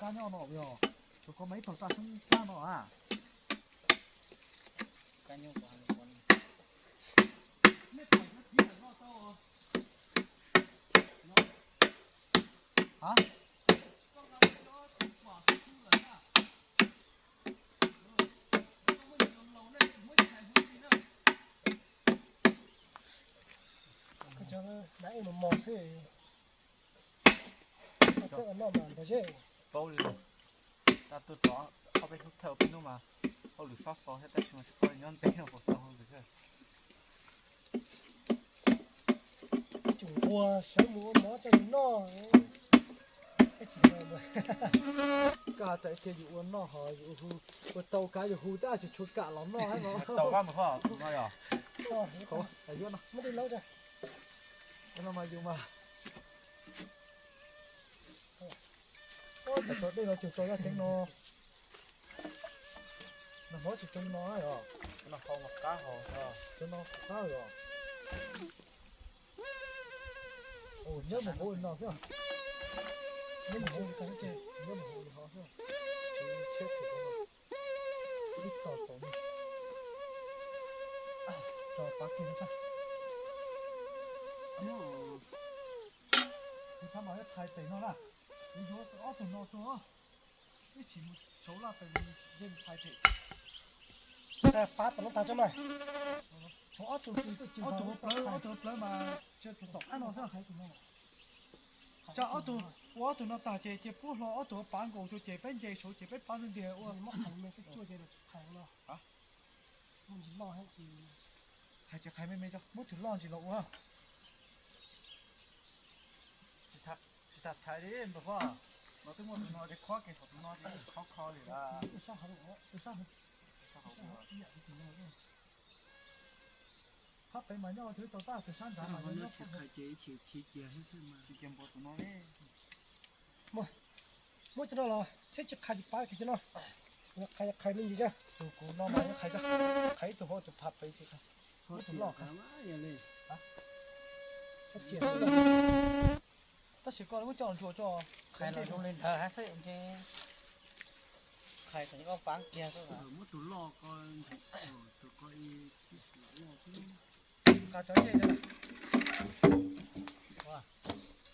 Kab nyob no yog, tus ko mas ib tog taj xyoob kab no a. Cov dab ej mos mos xwb. Cov noj mas nrog zeb. Paub li los, tag tuaj tod ob peb hnub thawj ob peb hnub mas hauj lwm fab fo thiab tab sis mas tsis paub nyob ntev no puas tau hauj lwm thiab. Tseem ua sawv mus ua mov coj yus noj. Koj hais tias yus ua noj ho yus hu, ua tau kav yus hu tab sis tshuav kam los noj thiab no. Tau kab mus hov tus no yog. Muab dej laub ra. No mas yus mas tau dej no cug tau yaj ceeb no. Nag hmo tsis coob no yog. Cov no qab hos, cov no qab yog. Nyob mus hauv no xwb. Nyob mus hauv, nyob mus hauv li hov xwb. Ib tog tod, tso pab kiag no xwb. Kuv xav mas yuav thaiv pem no na. Kuv yuav ob tug no tuaj. Ib chim mus tshauv laj pem yeej thaiv pem. Pab tom no tas tso mas. Ob tug, ob tug plawv, ob tug plawv mas tom qab no xwb. Tso ob tug, ua ob tug no tag ces cia pub hlo ob tug pav nkaus rau ces peb nce saud ces peb pab ntiag ua. Thaiv tsis thaiv me me tso, muab tus loj ntsis los ua. Tsis tas thaiv li npawg Huab, no twb muaj tus no ces khob kiag saum tus no ces khov kho li lawm. Phab pem mas nyob ua tau tag, tus sab nrad mas nyob qhov ces ib chim khiav cia xwb mas tsis cia npua tus no li. Muab cov no los seb tsis qhais tsis pav kiag cov no. Qhais qhais me ntsis tso. Tus kuv no mas yuav qhais tso, qhais ib tug hauv tus phab pem ces muab tus loj qhais. Tab sis koj muab coj ntsuas tso, qhais los zoo li ntawd hab xwb ntshe. Qhais kom nws pav kiag xwb. Muab tus loj ko, tus ko ib loj xwb. Nqa cov ncej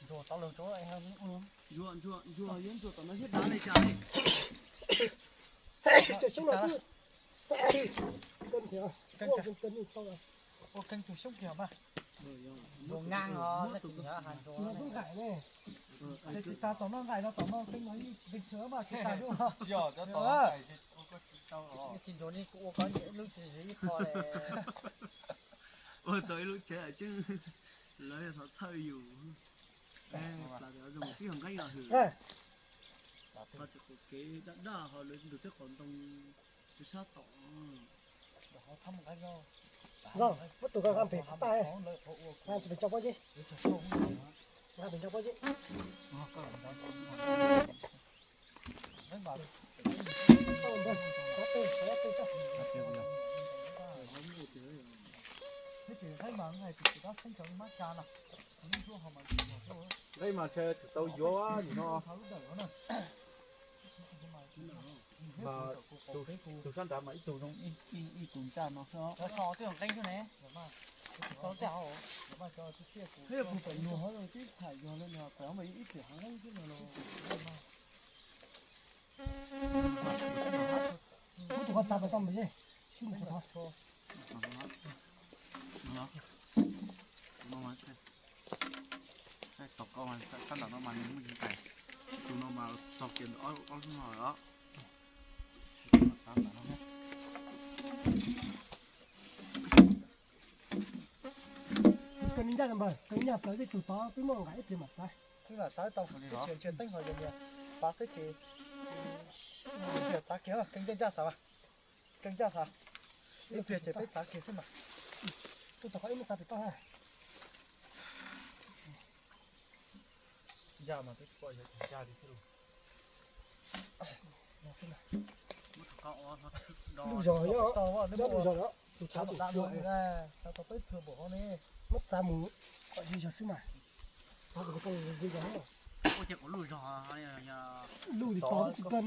ntsuas tau lawm tso. Ntsuas, ntsuas, ntsuas, yuav ntsuas tom no thiab dav li cas li. Ua keeb tus xyoob kiag mas. Ntsuas nqaij os, ntsuas nqaij ne. Ces tsis tas tom no nqaij no tom no keeb no yeej khwv mas tsis tas. Tsis ntsuas li kuv ua koj lub tsev ib qho li. Ua tau ib lub tsev tseeb, lawv yog thov txhawj yus. Plas tias zoo tib hov nqeeb los hwm. Plas tias qaum kev daj daj ho lawv ntug teb qaum ntoo tsis sab tom. Zoo, muab tus nqa nqa pem taj, nqa pem cov pob zeb, nqa pem cov pob zeb. Nqeeb mas ntshe tsis tau yuav nim no. Mas tus sab nrad mas ib tug zoo ib tug ncaj no xwb. Twb pom luag ho twb tham yog li no, pem mas ib txwm heev xwb no los. Kuv tus koj txav tau tau npam yej, sib mus tso tod. Tom koj sab nram no mas nws muaj ntsis nqaij, tus no mas txog kiag ntawm ob lub no lawm. Koj ncaj npawg, koj ncaj plaws tej tug tod twb muaj nqaij ib pliag mam txav. Twb mam txav tau, ib tsis ntsia teeb ho yog niag pav xwb ces txav kiag, keeb ncaj ncaj xav, keeb ncaj xav, ib pliag ces peb txav kiag xwb mas. Tuaj tom qhov ib muab txav pem toj ha. Ncaj mas twb tsis pom yog ncaj li thiab. Lub zog, lub zog, tus tshav tus tshuam, muab txav mus kom ze zog xwb mas. Txav kom ze zog. Ua ces kuv lub zog, yog Lub tim tod tsis kawg